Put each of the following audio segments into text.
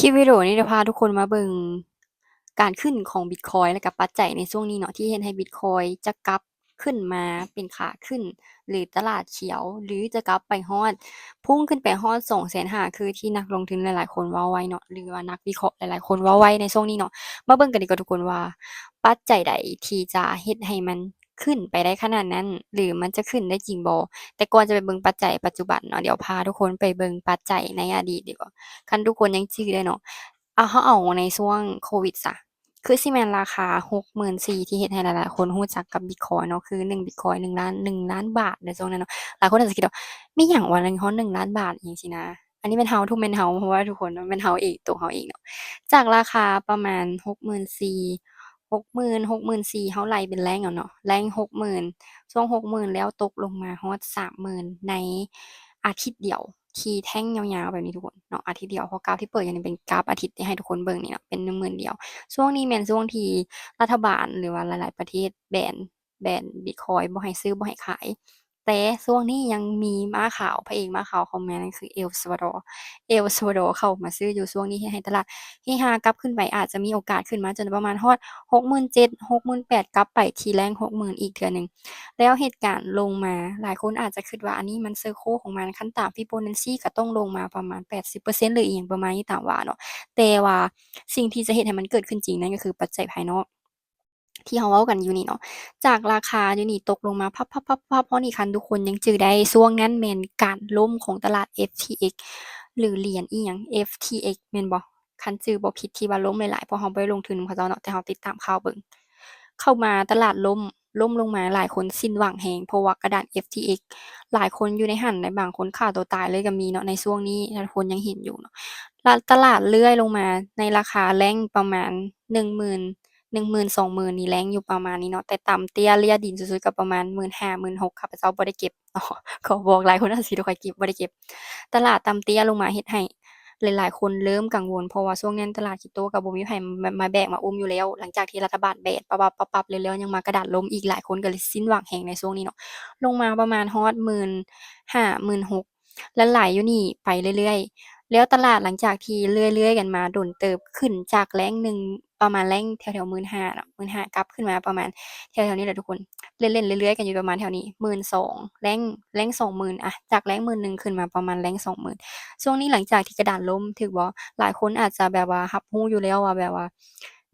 ຄລິບວິດີໂອນີ້ຈະພາທຸກຄົນມາເບິ່ງການຂຶ້ນຂອງບິດຄອຍ ແລະກະປັດໄຈໃນຊ່ວງນີ້ເນາະ ທີ່ເຮັດໃຫ້ບິດຄອຍຈະກັບຂຶ້ນມາເປັນຂາຂຶ້ນ ຫຼືຕະຫຼາດຂຽວ ຫຼືຈະກັບໄປຮອດ ພຸ່ງຂຶ້ນໄປຮອດສອງແສນຫ້າ ຄືທີ່ນັກລົງທຶນຫຼາຍໆຄົນເວົ້າໄວ້ເນາະ ຫຼືວ່ານັກວິເຄາະຫຼາຍໆຄົນເວົ້າໄວ້ໃນຊ່ວງນີ້ເນາະ. ມາເບິ່ງກັນດີກວ່າທຸກຄົນວ່າ ປັດໄຈໃດທີ່ຈະເຮັດໃຫ້ມັນຂຶ້ນໄປໄດ້ຂະໜາດນັ້ນ ຫຼືມັນຈະຂຶ້ນໄດ້ຈິງບໍ່? ແຕ່ກ່ອນຈະໄປເບິ່ງປັດໄຈປັດຈຸບັນເນາະ ດຽວພາທຸກຄົນໄປເບິ່ງປັດໄຈໃນອະດີດດີກວ່າ. ຄັນທຸກຄົນຍັງຈື່ໄດ້ເນາະ ເອົາ ເຮົາເອົາໃນຊ່ວງໂຄວິດຊະ ຄືຊິແມ່ນລາຄາຫົກໝື່ນສີ່ ທີ່ເຮັດໃຫ້ຫຼາຍໆຄົນຮູ້ຈັກກັບບິດຄອຍເນາະ ຄືໜຶ່ງບິດຄອຍໜຶ່ງລ້ານ ໜຶ່ງລ້ານບາດໃນຊ່ວງນັ້ນເນາະ. ຫຼາຍຄົນອາດຈະຄິດວ່າ ແມ່ນຫຍັງວະ ຮອດໜຶ່ງລ້ານບາດ ອີ່ຫຍັງຊີ້ນະ. ອັນນີ້ແມ່ນເຮົາ ທຸກແມ່ນເຮົາ ເພາະວ່າທຸກຄົນ ແມ່ນເຮົາເອງ ໂຕເຮົາເອງເນາະ. ຈາກລາຄາປະມານຫົກໝື່ນສີ່ ຫົກໝື່ນ ຫົກໝື່ນສີ່ ເຮົາໄລ່ເປັນແຮງເອົາເນາະ ແຮງຫົກໝື່ນ ຊ່ວງຫົກໝື່ນ ແລ້ວຕົກລົງມາຮອດສາມໝື່ນ ໃນອາທິດດຽວ ທີ່ແທ່ງຍາວໆແບບນີ້ທຸກຄົນເນາະ ອາທິດດຽວ ເພາະກາຟທີ່ເປີດຢູ່ນີ້ເປັນກາຟອາທິດທີ່ໃຫ້ທຸກຄົນເບິ່ງນີ້ເນາະ ເປັນໜຶ່ງໝື່ນດຽວ. ຊ່ວງນີ້ແມ່ນຊ່ວງທີ່ລັດຖະບານ ຫຼືວ່າຫຼາຍໆປະເທດແບນ ແບນບິດຄອຍ ບໍ່ໃຫ້ຊື້ ບໍ່ໃຫ້ຂາຍ ແຕ່ຊ່ວງນີ້ຍັງມີມ້າຂາວ ພະເອກມ້າຂາວເຂົ້າມາ ນັ້ນຄືເອລຊາວາດໍ. ເອລຊາວາດໍເຂົ້າມາຊື້ຢູ່ຊ່ວງນີ້ ເຮັດໃຫ້ຕະຫຼາດເຮຮາກັບຂຶ້ນໄປ ອາດຈະມີໂອກາດຂຶ້ນມາຈົນປະມານຮອດຫົກໝື່ນເຈັດ ຫົກໝື່ນແປດ ກັບໄປທີ່ແຮງຫົກໝື່ນອີກເທື່ອໜຶ່ງ. ແລ້ວເຫດການລົງມາ ຫຼາຍຄົນອາດຈະຄິດວ່າອັນນີ້ມັນໄຊເຄິນຂອງມັນ ຄັນຕາມຟີໂບນັດຊີກໍຕ້ອງລົງມາປະມານແປດສິບເປີເຊັນ ຫຼືອີ່ຫຍັງປະມານນີ້ຕາມວ່າເນາະ ແຕ່ວ່າສິ່ງທີ່ຈະເຮັດໃຫ້ມັນເກີດຂຶ້ນຈິງນັ້ນກໍຄືປັດໄຈພາຍນອກ ທີ່ເຮົາເວົ້າກັນຢູ່ນີ້ເນາະ ຈາກລາຄາຢູ່ນີ້ຕົກລົງມາພັບໆໆໆ ເຮົານີ້ ຄັນທຸກຄົນຍັງຈື່ໄດ້ ຊ່ວງນັ້ນແມ່ນການລົ້ມຂອງຕະຫຼາດ ເອັຟທີເອັກ ຫຼືຫຼຽນອີ່ຫຍັງ ເອັຟທີເອັກ ແມ່ນບໍ່? ຄັນຈື່ບໍ່ຜິດ ທີ່ວ່າລົ້ມຫຼາຍໆ ເພາະເຮົາບໍ່ໄດ້ລົງທຶນນຳເຂົາເຈົ້າເນາະ ແຕ່ເຮົາຕິດຕາມຂ່າວເບິ່ງ ເຂົ້າມາຕະຫຼາດລົ້ມ ລົ້ມລົງມາ ຫຼາຍຄົນສິ້ນຫວັງແຮງ ເພາະວ່າກະດານ ເອັຟທີເອັກ ຫຼາຍຄົນຢູ່ໃນຫັ້ນ ແລະບາງຄົນຂ້າຕົວຕາຍເລີຍກໍມີເນາະ ໃນຊ່ວງນີ້ ຫຼາຍຄົນຍັງເຫັນຢູ່ເນາະ. ລະຕະຫຼາດເລື່ອຍລົງມາໃນລາຄາແຮງປະມານໜຶ່ງໝື່ນ ໜຶ່ງໝື່ນ ສອງໝື່ນນີ້ ແຮງຢູ່ປະມານນີ້ເນາະ ແຕ່ຕ່ຳເຕ້ຍລະຍະດິນສຸດໆກໍປະມານໝື່ນຫ້າ ໝື່ນຫົກ ຂ້າພະເຈົ້າບໍ່ໄດ້ເກັບເນາະ ກໍບອກຫຼາຍຄົນອາດຊິບໍ່ຄ່ອຍເກັບ ບໍ່ໄດ້ເກັບ. ຕະຫຼາດຕ່ຳເຕ້ຍລົງມາເຮັດໃຫ້ຫຼາຍໆຄົນເລີ່ມກັງວົນ ເພາະວ່າຊ່ວງນັ້ນຕະຫຼາດຄຣິບໂຕກໍບໍ່ມີໃຜມາ ມາແບກມາອຸ້ມຢູ່ແລ້ວ ຫຼັງຈາກທີ່ລັດຖະບານແບນປັບໆໆໆ ແລ້ວຍັງມາກະດານລົ້ມອີກ ຫຼາຍຄົນກໍເລີຍສິ້ນຫວັງແຮງໃນຊ່ວງນີ້ເນາະ ລົງມາປະມານຮອດໝື່ນຫ້າ ໝື່ນຫົກ ແລະໄຫຼຢູ່ນີ້ໄປເລື້ອຍໆ ແລ້ວຕະຫຼາດຫຼັງຈາກທີ່ເລື້ອຍໆກັນມາດົນເຕີບ ຂຶ້ນຈາກແຮງໜຶ່ງ ປະມານແຮງແຖວໆໝື່ນຫ້າເນາະ ໝື່ນຫ້າ ກັບຂຶ້ນມາປະມານແຖວໆນີ້ແຫຼະທຸກຄົນ ເລ່ນໆເລື້ອຍໆກັນຢູ່ປະມານແຖວນີ້ ໝື່ນສອງ ແຮງ ແຮງສອງໝື່ນ ອະ ຈາກແຮງໝື່ນໜຶ່ງຂຶ້ນມາປະມານແຮງສອງໝື່ນ. ຊ່ວງນີ້ຫຼັງຈາກທີ່ກະດານລົ້ມ ຖືກບໍ່ ຫຼາຍຄົນອາດຈະແບບວ່າຮັບຮູ້ຢູ່ແລ້ວວ່າແບບວ່າ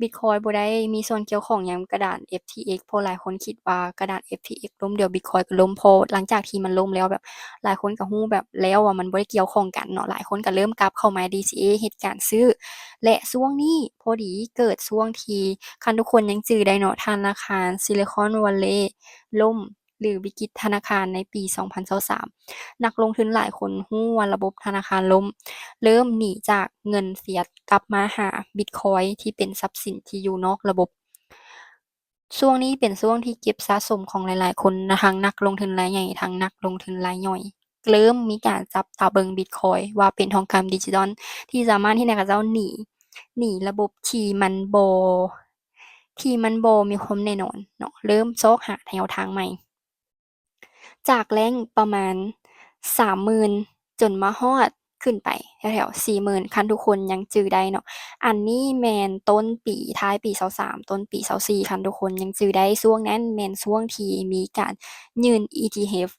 ບິດຄອຍບໍ່ໄດ້ມີສ່ວນກ່ຽວຂ້ອງຫຍັງກັບກະດານ ເອັຟທີເອັກ ເພາະຫຼາຍຄົນຄິດວ່າກະດານ ເອັຟທີເອັກ ລົ້ມ ດຽວບິດຄອຍກໍລົ້ມ ເພາະຫຼັງຈາກທີ່ມັນລົ້ມແລ້ວ ແບບຫຼາຍຄົນກໍຮູ້ແບບແລ້ວວ່າມັນບໍ່ໄດ້ກ່ຽວຂ້ອງກັນເນາະ ຫຼາຍຄົນກໍເລີ່ມກັບເຂົ້າມາ ດີຊີເອ ເຮັດການຊື້ ແລະຊ່ວງນີ້ພໍດີເກີດຊ່ວງທີ່ ຄັນທຸກຄົນຍັງຈື່ໄດ້ເນາະ ທະນາຄານ Silicon Valley ລົ້ມ ຫຼືວິກິດທະນາຄານໃນປີສອງພັນຊາວສາມ ນັກລົງທຶນຫຼາຍຄົນຮູ້ວ່າລະບົບທະນາຄານລົ້ມ ເລີ່ມໜີຈາກເງິນຟຽດກັບມາຫາບິດຄອຍທີ່ເປັນຊັບສິນທີ່ຢູ່ນອກລະບົບ. ຊ່ວງນີ້ເປັນຊ່ວງທີ່ເກັບສະສົມຂອງຫຼາຍໆຄົນ ທັງນັກລົງທຶນລາຍໃຫຍ່ ທັງນັກລົງທຶນລາຍຍ່ອຍ ເລີ່ມມີການຈັບຕາເບິ່ງບິດຄອຍວ່າເປັນທອງຄຳດິຈິຕອນ ທີ່ສາມາດເຮັດໃຫ້ເຂົາເຈົ້າໜີ ໜີລະບົບທີ່ມັນບໍ່ ທີ່ມັນບໍ່ມີຄວາມແນ່ນອນເນາະ ເລີ່ມຊອກຫາແນວທາງໃໝ່. ຈາກແຮງປະມານສາມໝື່ນ ຈົນມາຮອດຂຶ້ນໄປແຖວໆສີ່ໝື່ນ ຄັນທຸກຄົນຍັງຈື່ໄດ້ເນາະ. ອັນນີ້ແມ່ນຕົ້ນປີ ທ້າຍປີຊາວສາມ ຕົ້ນປີຊາວສີ່ ຄັນທຸກຄົນຍັງຈື່ໄດ້ ຊ່ວງນັ້ນແມ່ນຊ່ວງທີ່ມີການຍື່ນ ອີ ທີ ເອັຟ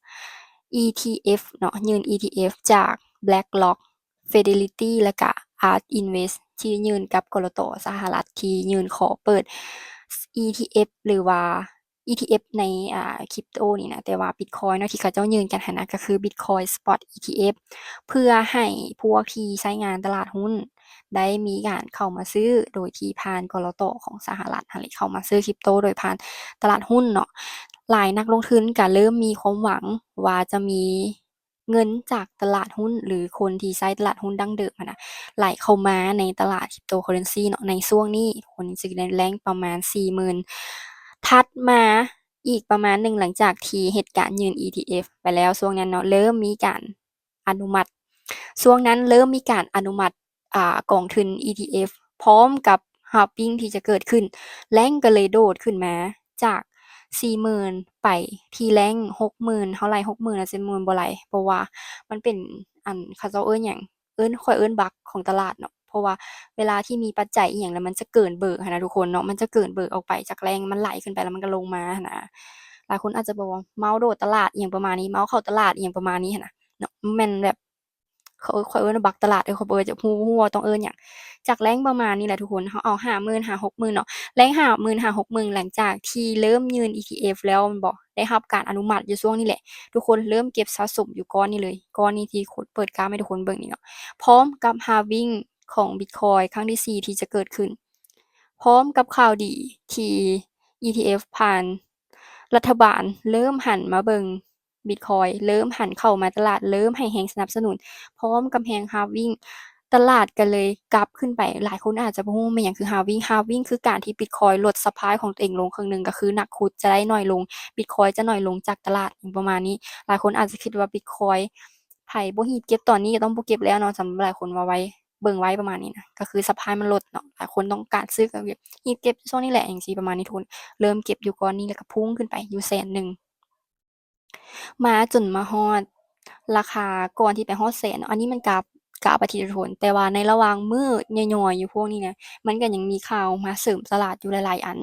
ອີ ທີ ເອັຟ ເນາະ ຍື່ນ ອີ ທີ ເອັຟ ຈາກ BlackRock Fidelity ແລະກະ ARK Invest ທີ່ຍື່ນກັບ ກລຕ ສະຫະລັດ ທີ່ຍື່ນຂໍເປີດ ອີ ທີ ເອັຟ ຫຼືວ່າ ອີ ທີ ເອັຟ ໃນ ອາ ຄຣິບໂຕນີ້ນະ ແຕ່ວ່າບິດຄອຍເນາະ ທີ່ເຂົາເຈົ້າຍື່ນກັນຫັ້ນນະ ກໍຄື Bitcoin Spot ອີ ທີ ເອັຟ ເພື່ອໃຫ້ພວກທີ່ໃຊ້ງານຕະຫຼາດຫຸ້ນໄດ້ມີການເຂົ້າມາຊື້ ໂດຍທີ່ຜ່ານ ກລຕ ຂອງສະຫະລັດຫັ້ນແຫຼະ ເຂົ້າມາຊື້ຄຣິບໂຕໂດຍຜ່ານຕະຫຼາດຫຸ້ນເນາະ. ຫຼາຍນັກລົງທຶນກໍເລີ່ມມີຄວາມຫວັງວ່າຈະມີ ເງິນຈາກຕະຫຼາດຫຸ້ນ ຫຼືຄົນທີ່ໃຊ້ຕະຫຼາດຫຸ້ນດັ້ງເດີມຫັ້ນນະ ໄຫຼເຂົ້າມາໃນຕະຫຼາດ Cryptocurrency ເນາະ ໃນຊ່ວງນີ້ຄົນຊື້ໄດ້ແຮງປະມານສີ່ໝື່ນ ຖັດມາອີກປະມານໜຶ່ງ ຫຼັງຈາກທີ່ເຮັດການຍື່ນ ອີ ທີ ເອັຟ ໄປແລ້ວ ຊ່ວງນັ້ນເນາະ ເລີ່ມມີການອະນຸມັດ ຊ່ວງນັ້ນເລີ່ມມີການອະນຸມັດ ອາ ກອງທຶນ ອີ ທີ ເອັຟ ພ້ອມກັບ halving ທີ່ຈະເກີດຂຶ້ນ ແຮງກໍເລີຍໂດດຂຶ້ນມາຈາກສີ່ໝື່ນ ໄປທີ່ແຮງຫົກໝື່ນ ເຮົາໄລ່ຫົກໝື່ນ ເຈັດໝື່ນບໍ່ໄລ່ ເພາະວ່າມັນເປັນ ອັນ ເຂົາເຈົ້າເອີ້ນຫຍັງ ເອີ້ນ ຂ້ອຍເອີ້ນບັກຂອງຕະຫຼາດເນາະ ເພາະວ່າເວລາທີ່ມີປັດໄຈອີ່ຫຍັງແລ້ວ ມັນຈະເກີນເບີຫັ້ນນະທຸກຄົນເນາະ, ມັນຈະເກີນເບີອອກໄປຈາກແຫຼ່ງ ມັນໄຫຼຂຶ້ນໄປແລ້ວມັນກໍລົງມາຫັ້ນນະ. ຫຼາຍຄົນອາດຈະບອກວ່າເມົາໂດດຕະຫຼາດອີ່ຫຍັງປະມານນີ້, ເມົາເຂົ້າຕະຫຼາດອີ່ຫຍັງປະມານນີ້ຫັ້ນນະເນາະ, ແມ່ນແບບ ເຂົາ ເຂົາເອີ້ນວ່າບັກຕະຫຼາດ ເອີ ເຂົາບໍ່ຮູ້ ຮູ້ວ່າຕ້ອງເອີ້ນຫຍັງ. ຈາກແຫຼ່ງປະມານນີ້ແຫຼະທຸກຄົນ, ເຮົາເອົາຫ້າໝື່ນຫາຫົກໝື່ນເນາະ, ແຫຼ່ງຫ້າໝື່ນຫາຫົກໝື່ນ ຫຼັງຈາກທີ່ເລີ່ມຍື່ນ ອີ ທີ ເອັຟ ແລ້ວແມ່ນບໍ່ ໄດ້ຮັບການອະນຸມັດຢູ່ຊ່ວງນີ້ແຫຼະ. ທຸກຄົນເລີ່ມເກັບສະສົມຢູ່ກ້ອນນີ້ເລີຍ, ກ້ອນນີ້ທີ່ເປີດກາຟໃຫ້ທຸກຄົນເບິ່ງນີ້ເນາະ, ພ້ອມກັບ halving ຂອງ Bitcoin ຄັ້ງທີສີ່ທີ່ຈະເກີດຂຶ້ນ, ພ້ອມກັບຂ່າວດີທີ່ ອີ ທີ ເອັຟ ຜ່ານລັດຖະບານເລີ່ມຫັນມາເບິ່ງ Bitcoin ເລີ່ມຫັນເຂົ້າມາຕະຫຼາດ, ເລີ່ມໃຫ້ແຮງສະໜັບສະໜູນ ພ້ອມກັບແຮງ halving ຕະຫຼາດກໍເລີຍກັບຂຶ້ນໄປ. ຫຼາຍຄົນອາດຈະບໍ່ຮູ້ແມ່ນຫຍັງຄື halving. Halving ຄືການທີ່ Bitcoin ລົດ supply ຂອງຕົວເອງລົງເຄິ່ງໜຶ່ງ, ກໍຄືນັກຂຸດຈະໄດ້ໜ້ອຍລົງ, Bitcoin ຈະໜ້ອຍລົງຈາກຕະຫຼາດ ປະມານນີ້. ຫຼາຍຄົນອາດຈະຄິດວ່າ Bitcoin ໃຜບໍ່ຮີບເກັບຕອນນີ້ກໍຕ້ອງບໍ່ເກັບແລ້ວເນາະ, ສຳລັບຫຼາຍຄົນວ່າໄວ ເບິ່ງໄວ້ປະມານນີ້ນະ, ກໍຄື supply ມັນລົດເນາະ, ຫຼາຍຄົນຕ້ອງການຊື້ກໍຮີບເກັບຊ່ວງນີ້ແຫຼະ ຈັ່ງຊີ້ປະມານນີ້. ທຸກຄົນເລີ່ມເກັບຢູ່ກ້ອນນີ້ ແລ້ວກໍພຸ່ງຂຶ້ນໄປຢູ່ແສນໜຶ່ງ ມາຈົນມາຮອດລາຄາກ່ອນທີ່ໄປຮອດແສນເນາະ. ອັນນີ້ມັນກາຟ ກາຟອາທິດທຸກຄົນ, ແຕ່ວ່າໃນລະຫວ່າງມື້ຍ່ອຍໆຢູ່ພວກນີ້ນະ ມັນກໍຍັງມີຂ່າວມາເສີມຕະຫຼາດຢູ່ຫຼາຍໆອັນ.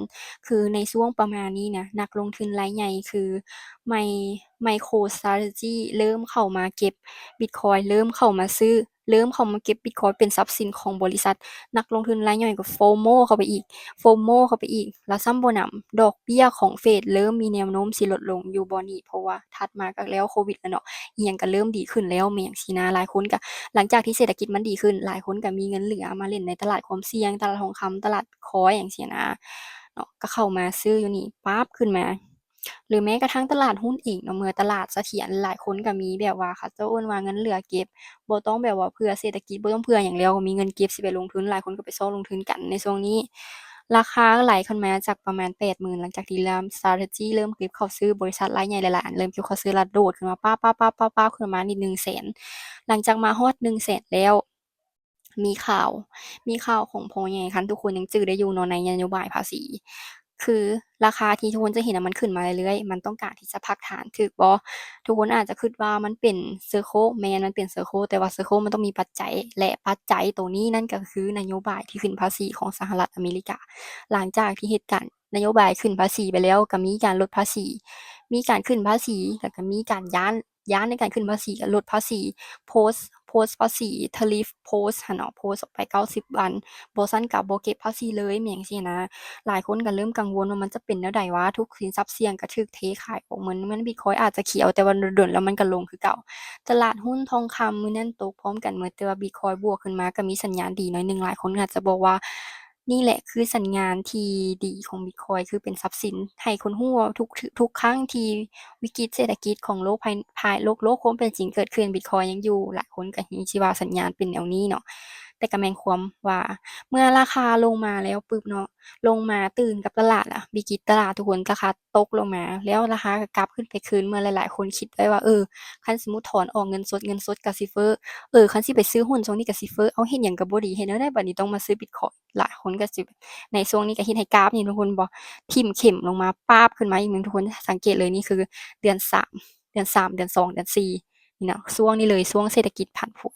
ຄືໃນຊ່ວງປະມານນີ້ນະ ນັກລົງທຶນລາຍໃຫຍ່ຄື ໄມ MicroStrategy ເລີ່ມເຂົ້າມາເກັບ Bitcoin ເລີ່ມເຂົ້າມາຊື້ ເລີ່ມເຂົ້າມາເກັບ Bitcoin ເປັນຊັບສິນຂອງບໍລິສັດ. ນັກລົງທຶນລາຍໃຫຍ່ກໍ FOMO ເຂົ້າໄປອີກ FOMO ເຂົ້າໄປອີກ ແລ້ວຊ້ຳບໍ່ໜຳ ດອກເບ້ຍຂອງເຟດເລີ່ມມີແນວໂນ້ມຊິລົດລົງຢູ່ບ່ອນນີ້, ເພາະວ່າຖັດມາກໍແລ້ວໂຄວິດແລ້ວເນາະ, ອີ່ຫຍັງກໍເລີ່ມດີຂຶ້ນແລ້ວ ແມ່ນຫຍັງຊີ້ນະ. ຫຼາຍຄົນກໍ ຫຼັງຈາກທີ່ເສດຖະກິດມັນດີຂຶ້ນ ຫຼາຍຄົນກໍມີເງິນເຫຼືອມາຫຼິ້ນໃນຕະຫຼາດຄວາມສ່ຽງ, ຕະຫຼາດທອງຄຳ, ຕະຫຼາດຄອຍ ຫຍັງຊີ້ນະເນາະ, ກໍເຂົ້າມາຊື້ຢູ່ນີ້ ປັບຂຶ້ນມາ. ຫຼືແມ້ກະທັ່ງຕະຫຼາດຮຸ້ນເອງເນາະ, ເມື່ອຕະຫຼາດສະຖຽນ ຫຼາຍຄົນກໍມີແບບວ່າ ເຂົາເຈົ້າເອີ້ນວ່າເງິນເຫຼືອເກັບ, ບໍ່ຕ້ອງແບບວ່າເພື່ອເສດຖະກິດ ບໍ່ຕ້ອງເພື່ອຫຍັງແລ້ວ ກໍມີເງິນເກັບຊິໄປລົງທຶນ, ຫຼາຍຄົນກໍໄປຊອກລົງທຶນກັນໃນຊ່ວງນີ້. ລາຄາໄຫຼຂຶ້ນມາຈາກປະມານແປດໝື່ນ ຫຼັງຈາກທີ່ເລີ່ມ Strategy ເລີ່ມເກັບເຂົ້າຊື້, ບໍລິສັດລາຍໃຫຍ່ຫຼາຍໆອັນເລີ່ມເກັບເຂົ້າຊື້ ແລ້ວໂດດຂຶ້ນມາ ປາບໆໆໆ ຂຶ້ນມານີ້ໜຶ່ງແສນ. ຫຼັງຈາກມາຮອດໜຶ່ງແສນແລ້ວ ມີຂ່າວ ມີຂ່າວຂອງພໍ່ໃຫຍ່ ຄັນທຸກຄົນຍັງຈື່ໄດ້ຢູ່ເນາະ ໃນນະໂຍບາຍພາສີ ຄືລາຄາທີ່ທຸກຄົນຈະເຫັນນະ ມັນຂຶ້ນມາເລື້ອຍໆ ມັນຕ້ອງການທີ່ຈະພັກຖານ ຖືກບໍ່? ທຸກຄົນອາດຈະຄິດວ່າມັນເປັນ Circle ແມ່ນ ມັນເປັນ Circle ແຕ່ວ່າ Circle ມັນຕ້ອງມີປັດໄຈ ແລະ ປັດໄຈໂຕນີ້ນັ້ນກໍຄືນະໂຍບາຍທີ່ຂຶ້ນພາສີຂອງສະຫະລັດອາເມລິກາ. ຫຼັງຈາກທີ່ເຫດການນະໂຍບາຍຂຶ້ນພາສີໄປແລ້ວ ກໍມີການລົດພາສີ ມີການຂຶ້ນພາສີ ແລ້ວກໍມີການຢ້ານ ຢ້ານໃນການຂຶ້ນພາສີ ກໍລົດພາສີ post post ພາສີ tariff post ຫັ້ນເນາະ post ອອກໄປເກົ້າສິບວັນ ບໍ່ຊັ້ນກໍບໍ່ເກັບພາສີເລີຍ ແມ່ນຫຍັງຊີ້ນະ. ຫຼາຍຄົນກໍເລີ່ມກັງວົນວ່າມັນຈະເປັນແນວໃດວະ ທຸກສິນຊັບສ່ຽງກໍຖືກເທຂາຍອອກໝົດ. ມັນ Bitcoin ອາດຈະຂຽວ ແຕ່ວ່າດົນໆແລ້ວມັນກໍລົງຄືເກົ່າ. ຕະຫຼາດຮຸ້ນ ທອງຄຳມື້ນັ້ນຕົກພ້ອມກັນໝົດ ແຕ່ວ່າ Bitcoin ບວກຂຶ້ນມາ ກໍມີສັນຍານດີໜ້ອຍໜຶ່ງ. ຫຼາຍຄົນອາດຈະບອກວ່າ ນີ້ແຫຼະຄືສັນຍານທີ່ດີຂອງ Bitcoin ຄືເປັນຊັບສິນ ໃຫ້ຄົນຮູ້ວ່າທຸກ ທຸກຄັ້ງທີ່ວິກິດເສດຖະກິດຂອງໂລກພາຍ ພາຍ ໂລກ ໂລກຄວາມເປັນຈິງເກີດຂຶ້ນ Bitcoin ຍັງຢູ່. ຫຼາຍຄົນກໍຍັງຊິວ່າສັນຍານເປັນແນວນີ້ເນາະ ແຕ່ກໍແມ່ນຄວາມວ່າ ເມື່ອລາຄາລົງມາແລ້ວປຶບເນາະ ລົງມາຕື່ນກັບຕະຫຼາດລະ ວິກິດຕະຫຼາດທຸກຄົນ ລາຄາຕົກລົງມາ ແລ້ວລາຄາກໍກັບຂຶ້ນໄປຄືນ ເມື່ອຫຼາຍໆຄົນຄິດໄວ້ວ່າ ເອີ ຄັນສົມມຸດຖອນອອກເງິນສົດ ເງິນສົດກໍຊິເຟີ້ ເອີ ຄັນຊິໄປຊື້ຫຸ້ນຊ່ວງນີ້ກໍຊິເຟີ້ ເອົາ ເຮັດຫຍັງກໍບໍ່ດີ ເຮັດແນວໃດບັດນີ້ ຕ້ອງມາຊື້ Bitcoin ຫຼາຍຄົນກໍຊິ ໃນຊ່ວງນີ້ກໍເຮັດໃຫ້ກາຟນີ້ ທຸກຄົນບໍ່ ຖິ້ມເຂັມລົງມາ ປາບ ຂຶ້ນມາອີກໜຶ່ງ. ທຸກຄົນສັງເກດເລີຍ ນີ້ຄືເດືອນສາມ ເດືອນສາມ ເດືອນສອງ ເດືອນສີ່ ນີ້ນະ ຊ່ວງນີ້ເລີຍ ຊ່ວງເສດຖະກິດຜັນຜວນ.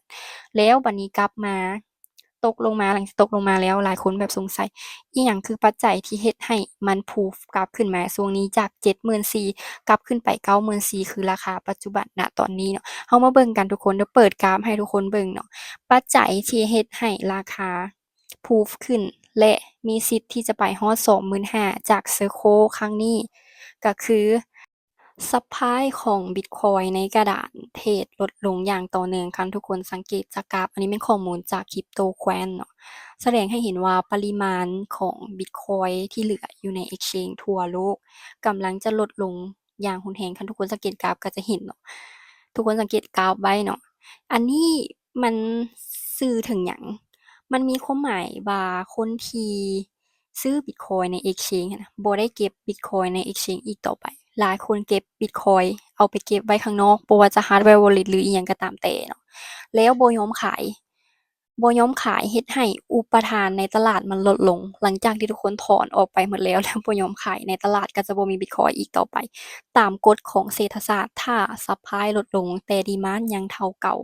ແລ້ວບັດນີ້ກັບມາຕົກລົງມາ ຫຼັງຈາກຕົກລົງມາແລ້ວ ຫຼາຍຄົນແບບສົງໄສ ອີ່ຫຍັງຄືປັດໄຈທີ່ເຮັດໃຫ້ມັນ proof ກັບຂຶ້ນມາຊ່ວງນີ້ ຈາກເຈັດໝື່ນສີ່ ກັບຂຶ້ນໄປເກົ້າໝື່ນສີ່ ຄືລາຄາປັດຈຸບັນນະຕອນນີ້ເນາະ. ເຮົາມາເບິ່ງກັນທຸກຄົນ ດຽວເປີດກາຟໃຫ້ທຸກຄົນເບິ່ງເນາະ ປັດໄຈທີ່ເຮັດໃຫ້ລາຄາ proof ຂຶ້ນ ແລະ ມີສິດທີ່ຈະໄປຮອດສອງໝື່ນຫ້າ ຈາກ Circle ຄັ້ງນີ້ ກໍຄື supply ຂອງ Bitcoin ໃນກະດານເທຣດລົດລົງຢ່າງຕໍ່ເນື່ອງ. ຄັນທຸກຄົນສັງເກດຈາກກາຟ ອັນນີ້ແມ່ນຂໍ້ມູນຈາກ Crypto Quant ເນາະ ສະແດງໃຫ້ເຫັນວ່າປະລິມານຂອງ Bitcoin ທີ່ເຫຼືອຢູ່ໃນ Exchange ທົ່ວໂລກ ກຳລັງຈະລົດລົງ ຢ່າງຮຸນແຮງ. ຄັນທຸກຄົນສັງເກດກາຟກໍຈະເຫັນເນາະ ທຸກຄົນສັງເກດກາຟໄວ້ເນາະ. ອັນນີ້ມັນສື່ເຖິງຫຍັງ? ມັນມີຄວາມໝາຍວ່າຄົນທີ່ຊື້ Bitcoin ໃນ Exchange ຫັ້ນນະ ບໍ່ໄດ້ເກັບ Bitcoin ໃນ Exchange ອີກຕໍ່ໄປ. ຫຼາຍຄົນເກັບ Bitcoin ເອົາໄປເກັບໄວ້ຂ້າງນອກ ບໍ່ວ່າຈະ Hardware Wallet ຫຼືອີ່ຫຍັງກໍຕາມແຕ່ເນາະ ແລ້ວບໍ່ຍອມຂາຍ. ບໍ່ຍອມຂາຍ ເຮັດໃຫ້ອຸປະທານໃນຕະຫຼາດມັນລົດລົງ. ຫຼັງຈາກທີ່ທຸກຄົນຖອນອອກໄປໝົດແລ້ວ ແລ້ວບໍ່ຍອມຂາຍ ໃນຕະຫຼາດກໍຈະບໍ່ມີ Bitcoin ອີກຕໍ່ໄປ. ຕາມກົດຂອງເສດຖະສາດ ຖ້າ supply ລົດລົງ ແຕ່ demand ຍັງເທົ່າເກົ່າ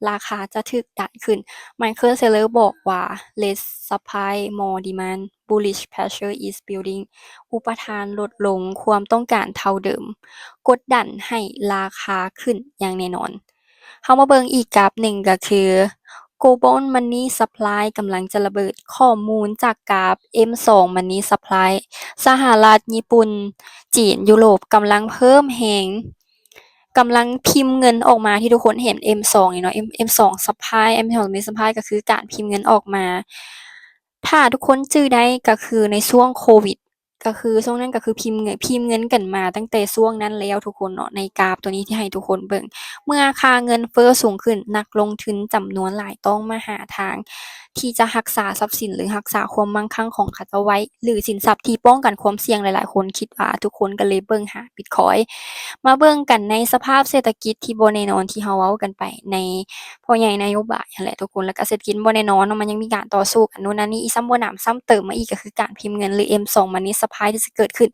ລາຄາຈະຖືກດັນຂຶ້ນ. Michael Saylor ບອກວ່າ less supply, more demand, bullish pressure is building. ອຸປະທານລົດລົງ, ຄວາມຕ້ອງການເທົ່າເດີມ, ກົດດັນໃຫ້ລາຄາຂຶ້ນຢ່າງແນ່ນອນ. ເຮົາມາເບິ່ງອີກກາບໜຶ່ງກໍຄື Global Money Supply ກຳລັງຈະລະເບີດ. ຂໍ້ມູນຈາກກາບ M two Money Supply ສະຫະລັດ, ຍີ່ປຸ່ນ, ຈີນ, ຢູໂຣບ ກຳລັງເພີ່ມແຮງ, ກຳລັງພິມເງິນອອກມາ ທີ່ທຸກຄົນເຫັນ M two ນີ້ເນາະ, M two Supply, M two Money Supply ກໍຄືການພິມເງິນອອກມາ. ຖ້າທຸກຄົນຈື່ໄດ້ກໍຄືໃນຊ່ວງໂຄວິດ ກໍຄືຊ່ວງນັ້ນກໍຄືພິມເງິນ, ພິມເງິນກັນມາຕັ້ງແຕ່ຊ່ວງນັ້ນແລ້ວທຸກຄົນເນາະ. ໃນກາບຕົວນີ້ທີ່ໃຫ້ທຸກຄົນເບິ່ງ, ເມື່ອຄ່າເງິນເຟີ້ສູງຂຶ້ນ, ນັກລົງທຶນຈຳນວນຫຼາຍຕ້ອງມາຫາທາງທີ່ຈະຮັກສາຊັບສິນ ຫຼື ຮັກສາຄວາມໝັ້ງຄັ່ງຂອງເຂົາເຈົ້າໄວ້ ຫຼື ສິນຊັບທີ່ປ້ອງກັນຄວາມສ່ຽງ. ຫຼາຍໆຄົນຄິດວ່າ ທຸກຄົນກໍເລີຍເບິ່ງຫາ Bitcoin. ມາເບິ່ງກັນໃນສະພາບເສດຖະກິດທີ່ບໍ່ແນ່ນອນ ທີ່ເຮົາເວົ້າກັນໄປໃນ ພໍ່ໃຫຍ່ນະໂຍບາຍຫັ້ນແຫຼະທຸກຄົນ, ແລ້ວກໍເສດຖະກິດບໍ່ແນ່ນອນເນາະ, ມັນຍັງມີການຕໍ່ສູ້ກັນໂນ່ນນັ້ນນີ້. ອີກຊ້ຳບໍ່ໜຳຊ້ຳເຕີມມາອີກ ກໍຄືການພິມເງິນ ຫຼື M two Money Supply ທີ່ຈະເກີດຂຶ້ນ.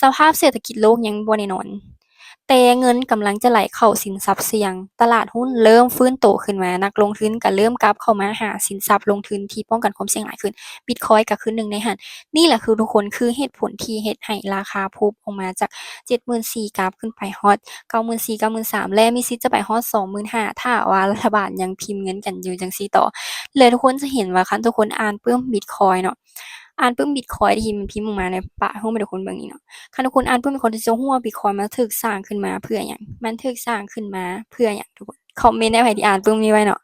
ສະພາບເສດຖະກິດໂລກຍັງບໍ່ແນ່ນອນ, ແຕ່ເງິນກຳລັງຈະໄຫຼເຂົ້າສິນຊັບສ່ຽງ. ຕະຫຼາດຮຸ້ນເລີ່ມຟື້ນໂຕຂຶ້ນມາ, ນັກລົງທຶນກໍເລີ່ມກັບເຂົ້າມາຫາສິນຊັບລົງທຶນທີ່ປ້ອງກັນຄວາມສ່ຽງຫຼາຍຂຶ້ນ. Bitcoin ກໍຄືໜຶ່ງໃນຫັ້ນ. ນີ້ແຫຼະຄືທຸກຄົນ ຄືເຫດຜົນທີ່ເຮັດໃຫ້ລາຄາພຸບອອກມາຈາກ ເຈັດໝື່ນສີ່ ກາບຂຶ້ນໄປຮອດ ເກົ້າໝື່ນສີ່ ເກົ້າໝື່ນສາມ ແລະ ມີສິດຈະໄປຮອດ ສອງໝື່ນຫ້າ ຖ້າວ່າລັດຖະບານຍັງພິມເງິນກັນຢູ່ຈັ່ງຊີ້ຕໍ່. ແລະ ທຸກຄົນຈະເຫັນວ່າ ຄັນທຸກຄົນອ່ານປຶ້ມ Bitcoin ເນາະ, ອ່ານປຶ້ມ Bitcoin ທີ່ມັນພິມອອກມາໃນ ປະ ຮູ້ໄໝ ທຸກຄົນເບິ່ງນີ້ເນາະ, ຄັນທຸກຄົນອ່ານປຶ້ມ Bitcoin ຈະຮູ້ວ່າ Bitcoin ມັນຖືກສ້າງຂຶ້ນມາເພື່ອຫຍັງ, ມັນຖືກສ້າງຂຶ້ນມາເພື່ອຫຍັງ. ທຸກຄົນຄອມເມັນໄດ້ ໃຜທີ່ອ່ານປຶ້ມນີ້ໄວ້ເນາະ.